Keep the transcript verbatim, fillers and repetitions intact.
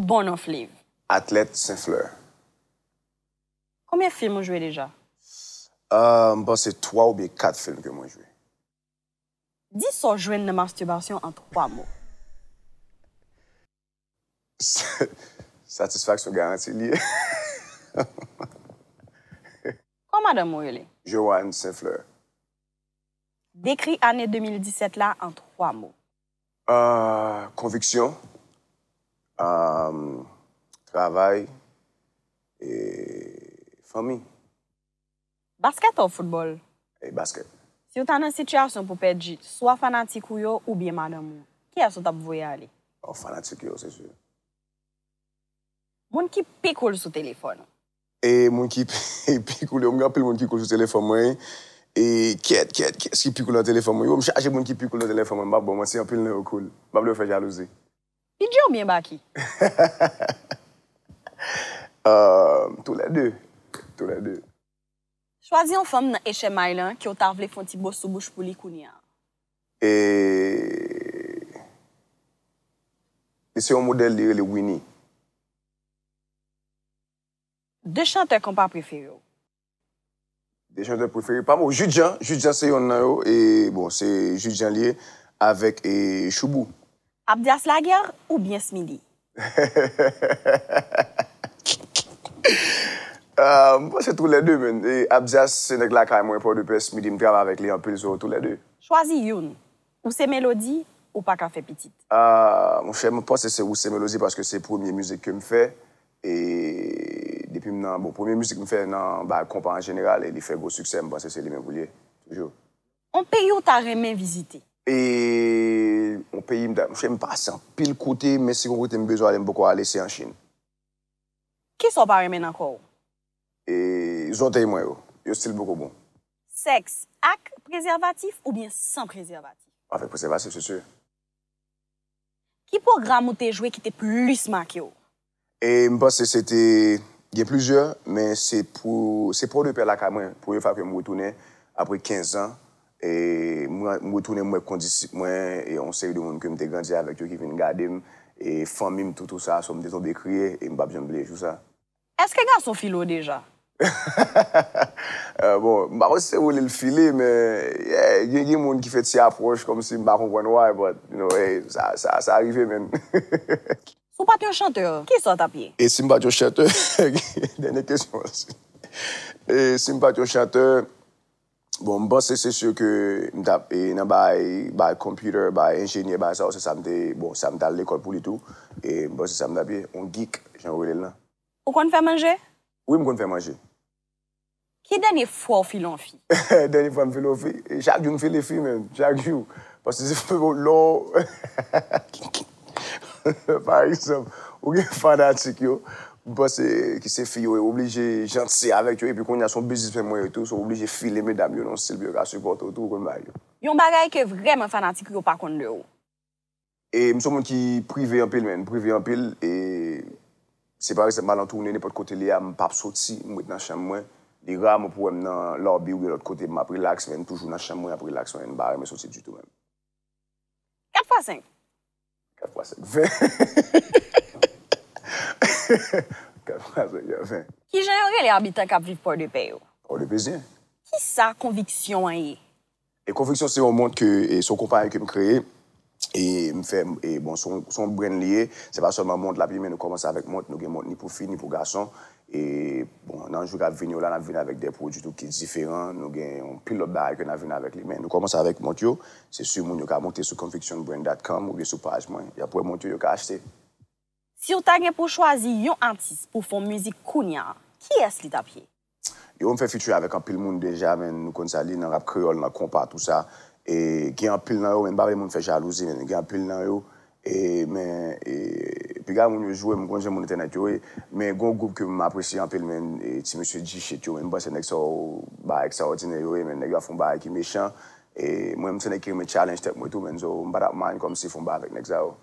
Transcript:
Bon non, Fliv. Atlèt Senflè. Konbyen fim ou jwe deja? Ah, m panse twa oubyen kat fim ke mwen jwe. Di sa w jwenn nan mastibasyon an twa mo. Satisfaksyon garanti li ye. Kòman madanm ou rele? Joanne Senflè. Dekri ane de mil disèt la an twa mo. Ah, konviksyon, ah, travay, e fanmi. Baskèt ou foutbòl? E baskèt. Si w ta nan sitiyasyon pou pèdi swa fanatik ou yo oubyen madanm ou, kiyès ou t ap voye ale? Bon, fanatik yo, se si. Moun ki pi cool sou telefòn ou? E moun ki pi, pi cool yo, m gen anpil moun ki cool sou telefòn mwen. E kyèt, kyèt, kyèt ki pi cool nan telefòn mwen? Yo, m chaje moun ki pi cool nan telefòn mwen, m p ap ba w manti, anpil nan yo cool. M p ap lè yo fè jalouzi. P J oubyen Baky? Euh, tou lè de. Tou lè de. Chwazi yon fanm nan H M I lan ke w ta vle fè yon ti bo sou bouch pou li kounye a. E, e se yon modèl, li rele Winnie. De chantè konpa prefere w? De chantè prefere pa m, o, Jude Jean. Jude Jean se yonn nan yo. E, bon, se Jude Jean li ye avèk, e, Shoubou. Abdias Laguerre oubyen Smidy? Ah, m panse tou lè de, men. E, Abdias se nèg lakay mwen, Pòdepè, Smidy, m travay avèk li anpil, so tou lè de. Chwazi youn. Ou se Melody, ou pa ka fè pitit. Ah, monchè, mwen panse se Ou se Melody paske se premye mizik ke m fè. E depi m nan, bon, premye mizik m fè nan bagay konpa an jeneral e li fè gwo siksè, m panse se li menm pou l ye, toujou. On peyi ou ta renmen vizite? E on peyi m ta, monchè, m pase anpil kote, men si gon kote m bezwen ale, m poko ale, se an Chin. Kisa w pa renmen nan kò w? E zòtèy mwen yo, yo still poko bon. Sèks ak prezèvatif oubyen san prezèvatif? Avèk prezèvatif, se si. Ki pwogram ou te jwe ki te plis make w? E m panse se te, gen plizyè, men se pou, se Pòdepè lakay mwen, premye fwa ke m retounen apre kenz an. E m, m retounen, m wè kondisip mwen, e yon seri de moun ke m te grandi avèk yo ki vin gade m, e fanmi m, tout, tout sa, so m te tonbe kriye, e m p ap janm bliye jou sa. Èske gason file w deja? Euh, bon, m pa konn si se rele l file, men, yeah, gen, gen moun ki fè ti apwòch kòmsi m pa konprann why, but, you know, hey, sa, sa, sa rive, man. Si w pa t yon chantè, kisa w t ap ye? E si m pa t yon chantè? Dènye kesyon an. E si m pa t yon chantè, bon, m panse se si ke m t ap, e, nan bay, bay computer, bay enjenyè, bay sa yo, se sa m te, bon, sa m t al lekòl pou li tou. E m panse sa m t ap ye, on geek, jan yo rele l lan. Ou konn fè manje? Wi, m konn fè manje. Ki dènye fwa w file yon fi? Dènye fwa m file yon fi? E chak jou m file fi, menm. Chak jou. Paske se lè w, pa egzanp, ou gen fanatik yo, m panse ki se fi yo, e oblije janti avèk yo, epi kounye a se yon biznismenn mwen ye tou, so w oblije file medam yo nan yon stil pou yo ka sipòte w tou, ou konn bagay yo. Yon bagay ke vrèman fanatik ou yo pa konn de ou? E m se yon moun ki prive anpil, men, m prive anpil, e si pa egzanp m al an toune nenpòt kote li a, m p ap soti, m ret nan chanm mwen. Li raman pou w wè m nan lobby oubyen lòt kote, m ap relax, men m toujou nan chanm mwen ap relax, men m pa renmen soti ditou menm. Kat fwa senk. Kat fwa senk, ven. Kat fwa senk, ven. Kijan yo rele abitan k ap viv Pòdepè yo? Pòdepezyen. Kisa konviksyon an ye? E Konviksyon se yon mont ke, e se yon konpayi ke m kreye. E m fè, e bon, se yon, se yon brand li ye. Se pa sèlman mont l ap ye, men nou kòmanse avèk mont. Nou gen mont ni pou fi, ni pou gason. E bon, nan jou k ap vini yo la, n ap vin avèk de pwodui tou ki diferan. Nou gen yon pil lòt bagay ke n ap vin avèk li. Men nou kòmanse avèk mont yo. Se si moun yo ka monte sou conviction brand dot com oubyen sou paj mwen. Y ap wè mont yo, yo ka achte. Si w ta gen pou w chwazi yon atis pou w fè yon mizik kounye a, kiyès li t ap ye? Yo, m fè featuring avèk anpil moun deja, men nou konn sa li nan rap kreyòl, nan konpa, tou sa. E gen anpil nan yo, men m pa vle moun fè jalouzi, men gen anpil nan yo. E, men, e, piga moun yo jwe, m konn jan moun entènèt yo ye. Men gon gwoup ke m apresye anpil, men, e, ti mesye G-Shit yo, men m panse nèg sa yo bagay ekstraòdinè yo ye, men nèg yo ap fè yon bagay ki mechan. E mwen, m se nèg ki renmen challenge tèt mwen tou, men so, m pa t ap mind kòmsi fè yon bagay avèk nèg sa yo.